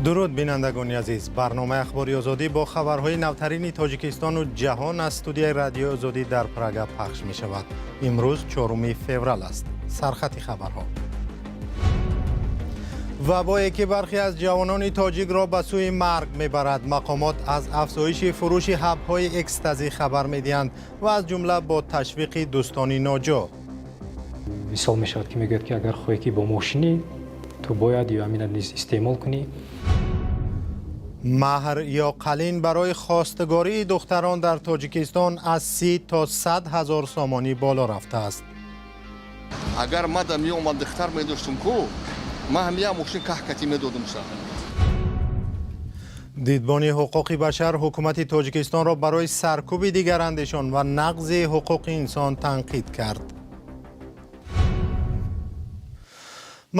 Дуруд, бинандагони азиз. Барномаи Ахбори Озодӣ бо хабарҳои навтарини Тоҷикистону ҷаҳон аз студияи Радиои Озодӣ дар Прага пахш мешавад. Имрӯз 4 феврал аст. Сархати хабарҳо: вабое, ки бархе аз ҷавонони тоҷикро ба сӯи марг мебарад. Мақомот аз афзоиши фурӯши ҳабҳои экстазӣ хабар медиҳанд ва аз ҷумла бо ташвиқи дӯстони ноҷо. Мисол мешавад, ки мегӯяд, ки агар хоҳӣ, ки бо мо шинӣ, ту бояд ё ҳамина низ истеъмол кунӣ. Маҳр ё қалин барои хостгории духтарон дар Тоҷикистон аз 30 то 100 ҳазор сомонӣ боло рафтааст. Агар мада меомад, духтар медоштум ку, ман ҳам як мошин каҳкатӣ медодум ша. Дидбони ҳуқуқи башар ҳукумати Тоҷикистонро барои саркӯби дигарандешон ва нақзи ҳуқуқи инсон танқид кард.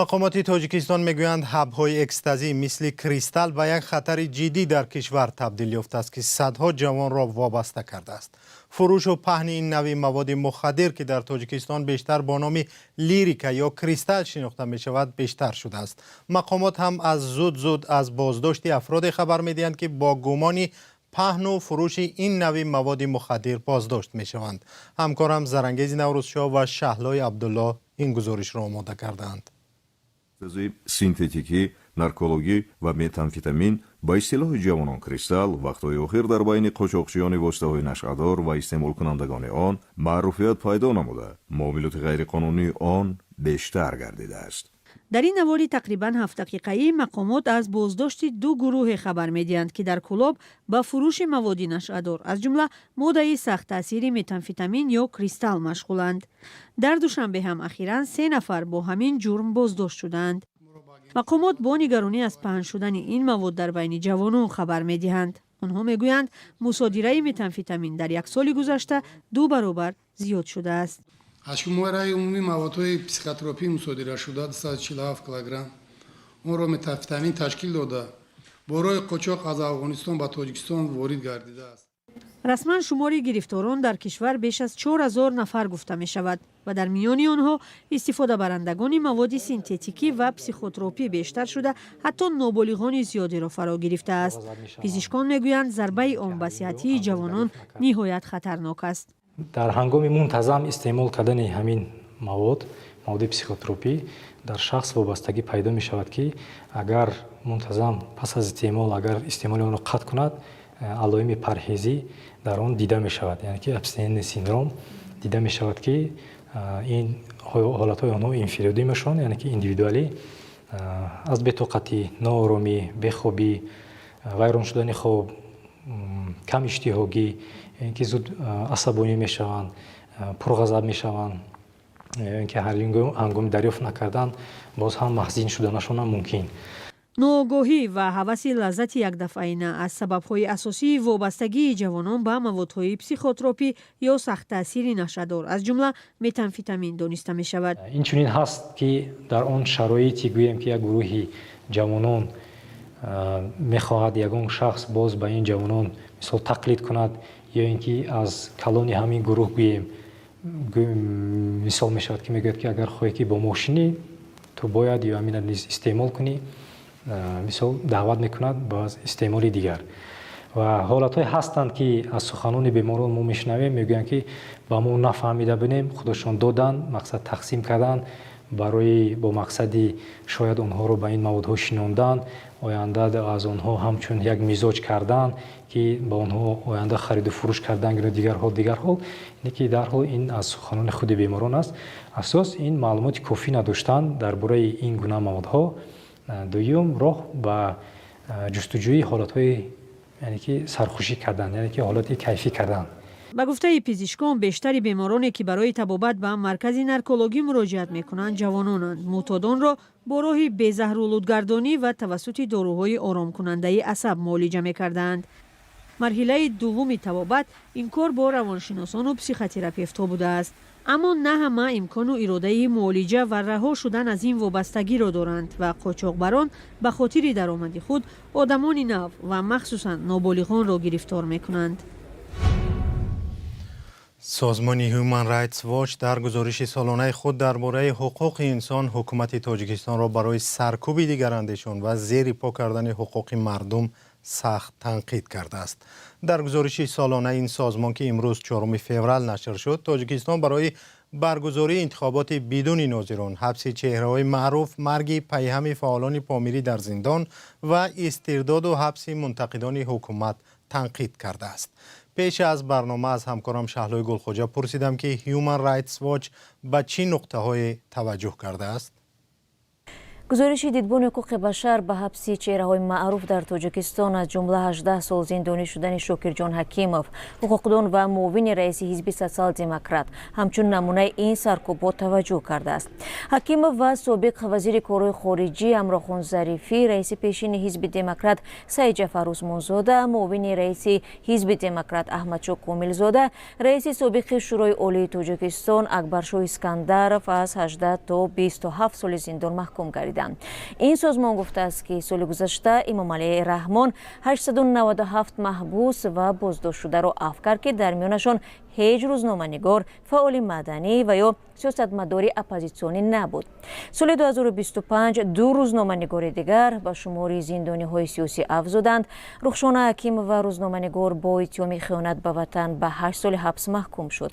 Мақомоти Тоҷикистон мегӯянд, ҳабҳои экстазӣ мисли кристалл ба як хатари ҷиддӣ дар кишвар табдил ёфтааст, ки садҳо ҷавонро вобаста кардааст. Фурӯшу паҳни ин нави маводи мухаддир, ки дар Тоҷикистон бештар бо номи лирика ё кристалл шинохта мешавад, бештар шудааст. Мақомот ҳам аз зуд зуд аз боздошти афроде хабар медиҳанд, ки бо гумони паҳну фурӯши ин нави маводи мухаддир боздошт мешаванд. Ҳамкорам Зарангези Наврӯзшоҳ ва Шаҳлои Абдулло ин гузоришро омода кардаанд. Синтетикӣ, наркологӣ ва метамфетамин, ба истилоҳи ҷавонон кристалл, вақтҳои охир дар байни қочоқчиёни воситаҳои нашъадор ва истеъмолкунандагони он маъруфият пайдо намуда, муомилоти ғайриқонунии он бештар гардидааст. Дар ин навори тақрибан 7 дақиқаӣ мақомот аз боздошти ду гурӯҳе хабар медиҳанд, ки дар Кӯлоб ба фурӯши маводи нашъадор, аз ҷумла моддаи сахттаъсири метамфетамин ё кристалл машғуланд. Дар Душанбе ҳам ахиран се нафар бо ҳамин ҷурм боздошт шудаанд. Мақомот бо нигаронӣ аз паҳн шудани ин мавод дар байни ҷавонон хабар медиҳанд. Онҳо мегӯянд, мусодираи метамфетамин дар як соли гузашта ду баробар зиёд шудааст. Аз шумораи умумии маводҳои психотропӣ мусодирашуда 247 килограмм онро метамфетамин ташкил дода, бо роҳи қочоқ аз Афғонистон ба Тоҷикистон ворид гардидааст. Расман шумори гирифторон дар кишвар беш аз 4000 нафар гуфта мешавад ва дар миёни онҳо истифодабарандагони маводи синтетикӣ ва психотропӣ бештар шуда, ҳатто ноболиғони зиёдеро фаро гирифтааст. Пизишкон мегӯянд, зарбаи он ба сиҳатии ҷавонон ниҳоят хатарнок аст. Дар ҳангоми мунтазам истеъмол кардани ҳамин мавод, маводи психотропӣ, дар шахс вобастагӣ пайдо мешавад, ки агар мунтазам пас аз истеъмол, агар истеъмоли онро қатъ кунад, алоими парҳезӣ дар он дида мешавад, яъне ки абстинентный синдром дида мешавад, ки ин ҳолатҳои онҳо инфиродӣ мешаванд, яъне ки индивидуалӣ, аз бетоқатӣ, нооромӣ, бехобӣ, вайрон шудани хоб, кам иштиҳогӣ, ин ки зуд асабонӣ мешаванд, пурғазаб мешаванд, ин ки ҳар ҳангоми дарёфт накардан боз ҳам маҳзин шуданашонам мумкин. Ноогоҳӣ ва ҳаваси лаззати якдафъаина аз сабабҳои асосии вобастагии ҷавонон ба маводҳои психотропӣ ё сахттаъсири нашъадор, аз ҷумла метамфетамин, дониста мешавад. Инчунин ҳаст, ки дар он шароите, гӯем, ки як гурӯҳи ҷавонон мехоҳад, ягон шахс боз ба ин ҷавонон мисол тақлид кунад ё ин ки аз калони ҳамин гурӯҳ, гӯем, мисол мешавад, ки мегӯяд, ки агар хоҳӣ, ки бо мо шинӣ, ту бояд ё ҳамина низ истеъмол кунӣ, мисол даъват мекунад ба истеъмоли дигар. Ва ҳолатҳое ҳастанд, ки аз суханони беморон мо мешунавем, мегӯянд, ки ба мо нафаҳмида будем, худашон доданд, мақсад тақсим карданд барои бо мақсади шояд онҳоро ба ин маводҳо шинондан, оянда аз онҳо ҳамчун як мизоҷ кардан, ки ба онҳо оянда хариду фурӯш кардан ё дигарҳо, дигарҳо. Ин ки дарҳол ин аз суханони худи беморон аст. Асос ин маълумоти кофӣ надоштан дар бораи ин гуна маводҳо. Дуюм, роҳ ба ҷустуҷӯи ҳолатҳои, яъне ки сархушӣ кардан, яъне ки ҳолати кайфӣ кардан. Ба гуфтаи пизишкон, бештари бемороне, ки барои табобат ба маркази наркологӣ муроҷиат мекунанд, ҷавононанд. Мӯътодонро бо роҳи безаҳролудгардонӣ ва тавассути доруҳои оромкунандаи асаб муолиҷа мекардаанд. Марҳилаи дуввуми табобат ин кор бо равоншиносону психотерапевтҳо будааст. Аммо на ҳама имкону иродаи муолиҷа ва раҳо шудан аз ин вобастагиро доранд ва қочоқбарон ба хотири даромади худ одамони нав ва махсусан ноболиғонро гирифтор мекунанд. Созмони Human Rights Watch дар гузориши солонаи худ дар бораи ҳуқуқи инсон ҳукумати Тоҷикистонро барои саркӯби дигарандешон ва зери по кардани ҳуқуқи мардум сахт танқид кардааст. Дар гузориши солонаи ин созмон, ки имрӯз 4 феврал нашр шуд, Тоҷикистон барои баргузории интихоботи бидуни нозирон, ҳабси чеҳраҳои маъруф, марги пайҳами фаъолони помирӣ дар зиндон ва истирдоду ҳабси мунтақидони ҳукумат танқид кардааст. Пеш аз барнома аз ҳамкорам Шаҳлои Гулхоҷа пурсидам, ки Human Rights Watch ба чӣ нуқтаҳое таваҷҷӯҳ кардааст. Гузориши Дидбони ҳуқуқи башар ба ҳабси чеҳраҳои маъруф дар Тоҷикистон, аз ҷумла 18 сол зиндонӣ шудани Шокирҷон Ҳакимов, ҳуқуқдон ва муовини раиси ҳизби Социал-Демократ, ҳамчун намунаи ин саркӯбҳо таваҷҷӯҳ кардааст. Ҳакимов ва собиқ вазири корҳои хориҷӣ Амрохон Зарифӣ, раиси пешини ҳизби Демократ Саидҷафар Усмонзода, муовини раиси ҳизби Демократ Аҳмадшоҳ Комилзода, раиси собиқи Шӯрои Олии Тоҷикистон Акбаршоҳ Искандаров аз 18 то 27 соли зиндон маҳкум гардиданд. Ин созмон гуфтааст, ки соли гузашта Эмомалӣ Раҳмон 897 маҳбус ва боздоштшударо афв кард, ки дар миёнашон ҳеҷ рӯзноманигор, фаъоли маданӣ ва ё сиёсатмадори оппозитсионӣ набуд. Соли 2025 ду рӯзноманигори дигар ба шумори зиндониҳои сиёсӣ афзуданд. Рухшона Ҳакимова, рӯзноманигор, бо иттиҳоми хиёнат ба ватан ба 8 соли ҳабс маҳкум шуд.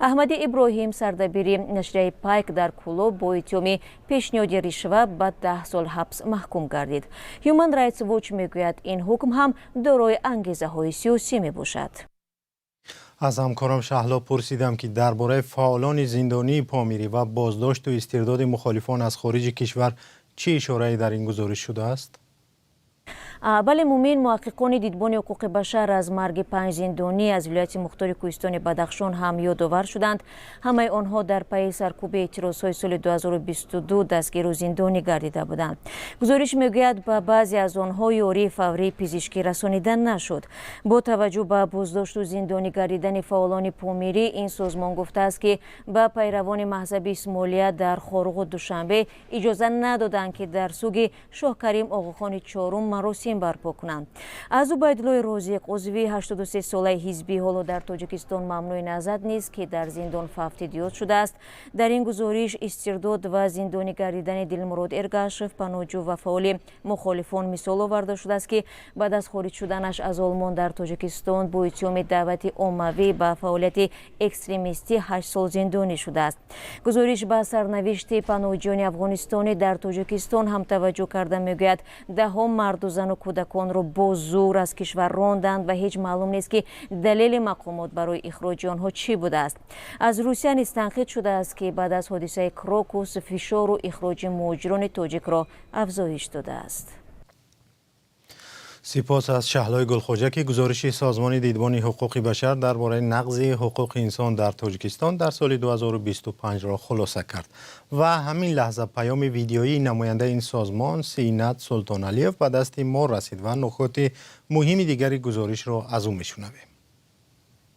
Аҳмади Иброҳим, сардабири нашрияи Пайк дар Кӯлоб, бо иттиҳоми пешниҳоди ришва ба 10 сол ҳабс маҳкум гардид. Human Rights Watch мегӯяд, ин ҳукм ҳам дорои ангезаҳои сиёсӣ мебошад. Аз ҳамкорам Шаҳло пурсидам, ки дар бораи фаъолони зиндонии помирӣ ва боздошту истирдоди мухолифон аз хориҷи кишвар чӣ ишорае дар ин гузориш шудааст. Бале, Мумин, муҳаққиқони Дидбони ҳуқуқи башар аз марги панҷ зиндонӣ аз вилояти мухтори кӯҳистони Бадахшон ҳам ёдовар шуданд. Ҳамаи онҳо дар пайи саркӯби эътирозҳои соли 2022 дастгиру зиндонӣ гардида буданд. Гузориш мегӯяд, ба баъзе аз онҳо ёрии фаврии пизишкӣ расонида нашуд. Бо таваҷҷӯҳ ба боздошту зиндонӣ гардидани фаъолони помирӣ, ин созмон гуфтааст, ки ба пайравони маҳзаби Исмоилия дар Хоруғу Душанбе иҷоза надоданд, ки дар суги Шоҳкарим Оғохони чорум маросим барпо кунанд. Аз Убайдуллои Розиқ, узви 83-солаи ҳизбӣ, ҳоло дар Тоҷикистон мамнӯи назар нест, ки дар зиндон фавтид ёд шудааст. Дар ин гузориш истирдод ва зиндонӣ гардидани Дилмурод Эргашев, паноҳҷӯ ва фаъоли мухолифон, мисол оварда шудааст, ки баъд аз хориҷ шуданаш аз Олмон дар Тоҷикистон бо иттиҳоми даъвати оммавӣ ба фаъолияти экстремистӣ 8 сол зиндонӣ шудааст. Гузориш ба сарнавишти паноҳҷӯёни афғонистонӣ дар Тоҷикистон ҳам таваҷҷӯҳ карда мегӯяд, даҳҳо марду зану кӯдаконро бо зӯр аз кишвар ронданд ва ҳеҷ маълум нест, ки далели мақомот барои ихроҷи онҳо чӣ будааст. Аз Русия низ танқид шудааст, ки баъд аз ҳодисаи Крокус фишору ихроҷи муҳоҷирони тоҷикро афзоиш додааст. Сипос аз Шаҳлои Гулхоҷа, ки гузориши созмони Дидбони ҳуқуқи башар дар бораи нақзи ҳуқуқи инсон дар Тоҷикистон дар соли 2025-ро хулоса кард. Ва ҳамин лаҳза паёми видеоии намояндаи ин созмон Синат Султоналиев ба дасти мо расид ва нукоти муҳими дигари гузоришро аз ӯ мешунавем.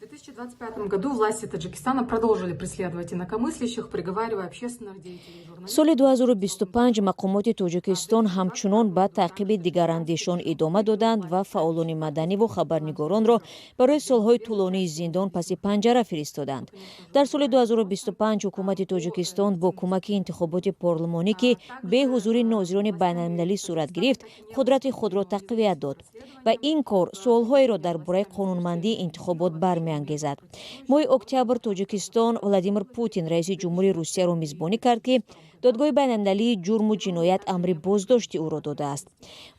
В 2025 году власти Таджикистана продолжили преследовать инакомыслящих, приговаривая общественных деятелей и журналистов. Соли 2025 мақомоти Тоҷикистон ҳамчунон ба таъқиби дигарандешон идома доданд ва фаъолони маданиву хабарнигоронро барои солҳои тӯлонии зиндон паси панҷара фиристоданд. Дар соли 2025 ҳукумати Тоҷикистон бо кӯмаки интихоботи парлумонӣ, ки бе ҳузури нозирони байналмилалӣ сурат гирифт, қудрати худро тақвият дод ва ин кор суолҳоеро дар бораи қонунмандии интихобот бармеангезад. Моҳи октябр Тоҷикистон Владимир Путин, раиси ҷумҳури Русияро мизбонӣ кард, ки Додгоҳи байналмилалии ҷурму ҷиноят амри боздошти ӯро додааст.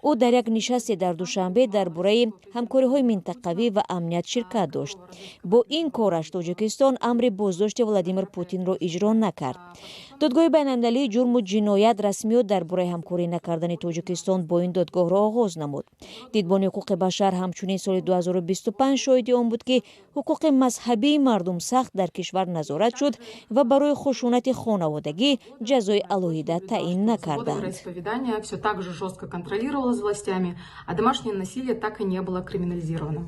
Ӯ дар як нишасте дар Душанбе дар бораи ҳамкориҳои минтақавӣ ва амният ширкат дошт. Бо ин кораш Тоҷикистон амри боздошти Владимир Путинро иҷро накард. Додгоҳи байналмилалии ҷурму ҷиноят расмиёт дар бораи ҳамкорӣ накардани Тоҷикистон бо ин додгоҳро оғоз намуд. Дидбони ҳуқуқи башар ҳамчунин соли 2025 шоҳиди он буд, ки ҳуқуқи мазҳабии мардум сахт дар кишвар назорат шуд ва барои хушунати хонаводагӣ ҷазои алоҳида таъин накарданд. Вероисповедание все так же жестко контролировалось властями, а домашнее насилие так и не было криминализировано.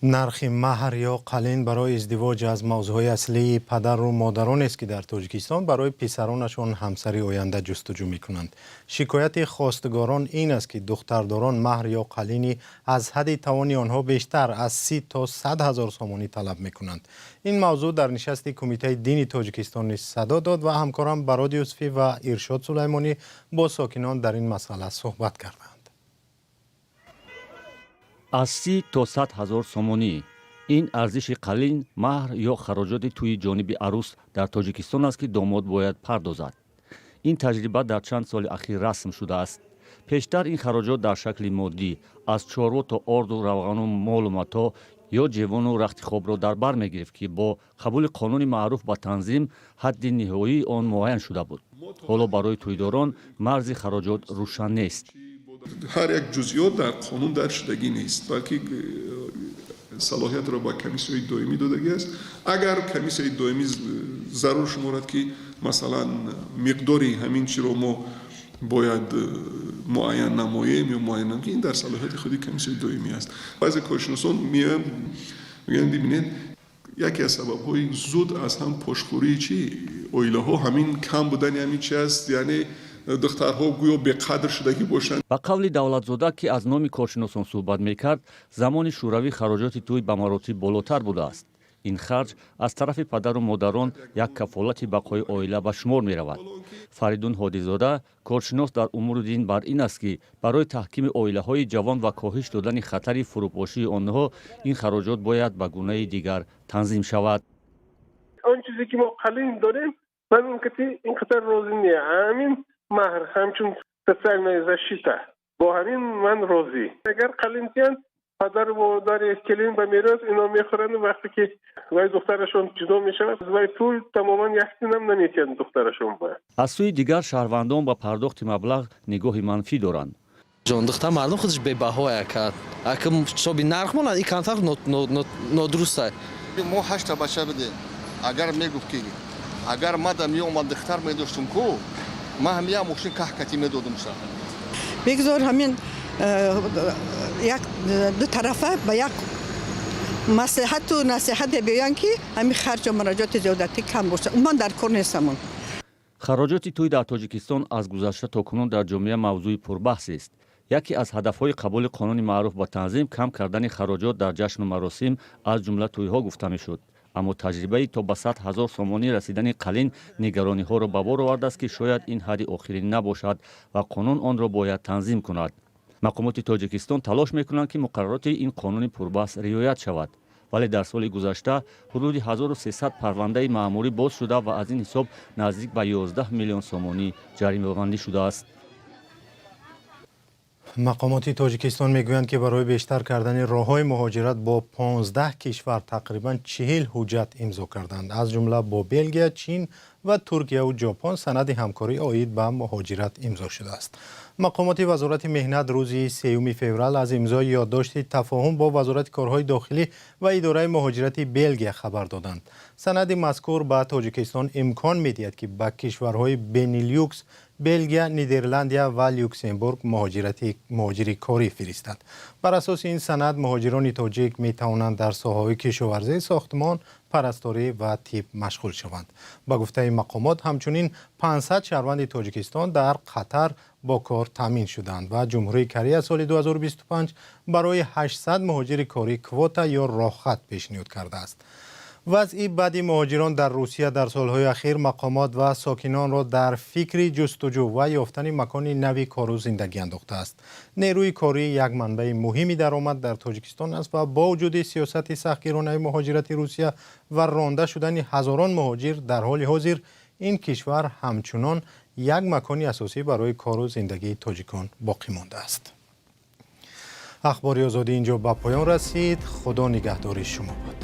Нархи маҳр ё қалин барои издивоҷ аз мавзӯъҳои аслии падару модаронест, ки дар Тоҷикистон барои писаронашон ҳамсари оянда ҷустуҷӯ мекунанд. Шикояти хостгорон ин аст, ки духтардорон маҳр ё қалини аз ҳадди тавони онҳо бештар аз 30 то 100 ҳазор сомонӣ талаб мекунанд. Ин мавзӯъ дар нишасти Кумитаи дини Тоҷикистон низ садо дод ва ҳамкорам Барод Юсуфӣ ва Иршод Сулаймонӣ бо сокинон дар ин масъала суҳбат карданд. Аз 30 то 100 ҳазор сомонӣ — ин арзиши қалин, маҳр ё хароҷоти тӯйи ҷониби арӯс дар Тоҷикистон аст, ки домод бояд пардозад. Ин таҷриба дар чанд соли ахир расм шудааст. Пештар ин хароҷот дар шакли моддӣ аз чорво то орду равғану молу матоъ ё ҷевону рахти хобро дар бар мегирифт, ки бо қабули қонуни маъруф ба танзим ҳадди ниҳоии он муайян шуда буд. Ҳоло барои тӯйдорон марзи хароҷот рӯшан нест. Ҳар як ҷузъиёт дар қонун дарҷ шудагӣ нест, балки салоҳиятро ба комиссияи доимӣ додагӣ аст. Агар комиссияи доимӣ зарур шуморад, ки масалан миқдори ҳамин чиро мо бояд муайян намоем ё муайян намоем, ин дар салоҳияти худи комиссияи доимӣ аст. Баъзе коршиносон меоянд, мегӯянд: бибинед, яке аз сабабҳои зуд аз ҳам пошхӯрии чи оилаҳо ҳамин кам будани ҳамин чи аст, яъне духтарҳо гӯё беқадр шудагӣ бошанд. Ба қавли Давлатзода, ки аз номи коршиносон суҳбат мекард, замони шӯравӣ хароҷоти тӯй ба маротиб болотар будааст. Ин харҷ аз тарафи падару модарон як кафолати бақои оила ба шумор меравад. Фаридун Ҳодизода, коршинос дар умури дин, бар ин аст, ки барои таҳкими оилаҳои ҷавон ва коҳиш додани хатари фурӯпошии онҳо ин хароҷот бояд ба гунаи дигар танзим шавад. Он чизе ки мо қалин дорем, ман ин қадар розӣ не. Ҳамин маҳр ҳамчун социальная защита, бо ҳамин ман розӣ. Агар қалин диҳанд, падару модари келин ба мерос ино мехӯранд. Вақте ки вай духтарашон ҷудо мешавад, вай пул тамоман як тинам наметиҳанд духтарашон ба. Аз сӯи дигар, шаҳрвандон ба пардохти маблағ нигоҳи манфӣ доранд. Ҷон, духтар мардум худаш бебаҳоя кард. Ака ҳисоби нарх монад, ин камтар нодуруста. Мо ҳашта бача будем. Агар мегуфт, ки агар мада меомад, духтар медоштум ку, ман ҳам як мошин каҳкатӣ медодум ша. Бигзор ҳамин як ду тарафа ба як маслиҳату насиҳате биёянд, ки ҳамин харҷу мароҷоти зиёдатӣ кам бошад. Умуман дар кор нестамон. Хароҷоти тӯй дар Тоҷикистон аз гузашта то кунун дар ҷомеа мавзӯи пурбаҳсест. Яке аз ҳадафҳои қабули қонуни маъруф ба танзим кам кардани хароҷот дар ҷашну маросим, аз ҷумла тӯйҳо, гуфта мешуд. Аммо таҷрибаи то ба 100 ҳазор сомонӣ расидани қалин нигарониҳоро ба бор овардааст, ки шояд ин ҳадди охирин набошад ва қонун онро бояд танзим кунад. Мақомоти Тоҷикистон талош мекунанд, ки муқаррароти ин қонуни пурбаҳс риоят шавад, вале дар соли гузашта ҳудуди 1300 парвандаи маъмурӣ боз шуда ва аз ин ҳисоб наздик ба 11 миллион сомонӣ ҷаримабандӣ шудааст. Мақомоти Тоҷикистон мегӯянд, ки барои бештар кардани роҳҳои муҳоҷират бо 15 кишвар тақрибан 40 ҳуҷҷат имзо карданд. Аз ҷумла бо Белгия, Чин ва Туркияву Ҷопон санади ҳамкорӣ оид ба муҳоҷират имзо шудааст. Мақомоти Вазорати меҳнат рӯзи 3 феврал аз имзои ёддошти тафоҳум бо Вазорати корҳои дохилӣ ва Идораи муҳоҷирати Белгия хабар доданд. Санади мазкур ба Тоҷикистон имкон медиҳад, ки ба кишварҳои Бенилюкс, Белгия, Нидерландия ва Люксембург муҳоҷири корӣ фиристад. Бар асоси ин санад муҳоҷирони тоҷик метавонанд дар соҳаҳои кишоварзӣ, сохтмон, парасторӣ ва тиб машғул шаванд. Ба гуфтаи мақомот, ҳамчунин 500 шаҳрванди Тоҷикистон дар Қатар бо кор таъмин шуданд ва Ҷумҳурии Корея соли 2025 барои 800 муҳоҷири корӣ квота ё роҳхат пешниҳод кардааст. Вазъи бади муҳоҷирон дар Русия дар солҳои ахир мақомот ва сокинонро дар фикри ҷустуҷӯ ва ёфтани макони нави кору зиндагӣ андохтааст. Нерӯи корӣ як манбаи муҳими даромад дар Тоҷикистон аст ва бо вуҷуди сиёсати сахтгиронаи муҳоҷирати Русия ва ронда шудани ҳазорон муҳоҷир, дар ҳоли ҳозир ин кишвар ҳамчунон як макони асосӣ барои кору зиндагии тоҷикон боқӣ мондааст. Ахбори Озодӣ инҷо ба поён расид. Худо нигаҳдори шумо бод.